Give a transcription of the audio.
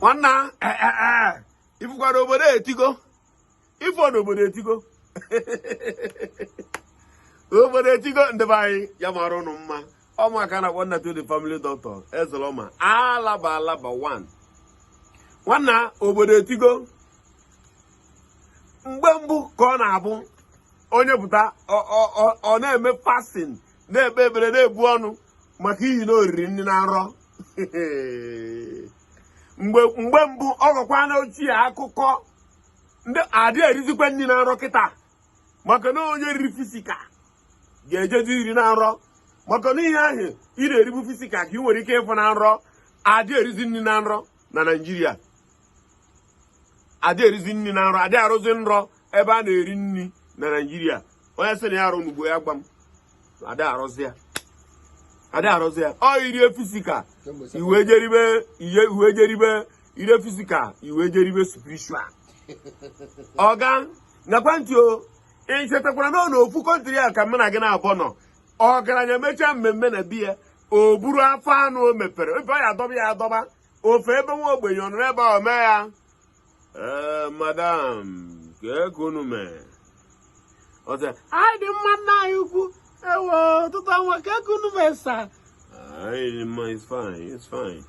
Nwanna, ifụkwara obodo etigo, ifo n'obodo etigo, obodo etigo. Ndị be anyị, ya mara ụnụ mma. Ọmụaka na-akpọ nna to the family doctor Ezeloma alaba alaba 1. Nwanna, obodo etigo. Mgbe mbụ ka ọ na-abụ onye pụta, ọ na-eme fasting, na-ekpe ekpere, na-ebu ọnụ maka ihi na oriri nri na nrọ. Mgbe mbụ, ọ gọkwa na ochie akụkọ ndị adị erizikwa nri na nrọ. Kịta, maka na onye riri physical ga-ejezi iri na nrọ, maka na ihe ahụ ị na-eribu physical ka ị nwere ike ịfụ na nrọ. Adị erizi nri na nrọ na Naịjirịa, adị erizi nri na nrọ, adị arụzi nrọ ebe a na-eri nri na Naịjirịa. Onye sị na ya arụ n'ugbo ya gwa m, adị arụzi ya, adị arụzi ya. Ọ irie physical iwe jeribe iye, iwe jeribe ire physical, iwe jeribe spiritual. Ọga nakwa ntị o, ị chetakwara na ọ n'ofu country a ka mụ na gị na-abụọ nọ, ọgaranya mechaa mmemme na biya, o buru afọ anụ o mepere ebe ọ ya adọba ya adọba ofe ebe nwa ogbenye ọ nọrọ ebe ahụ mee ya. Ee, madam, kee ka unu mee? Ọ sị, anyị dị mma, nna anyị ukwu. Ewo, ụtụtụ ọnwa, kee ka unu mee, sir? Anyị dị mma, it's fine, it's fine.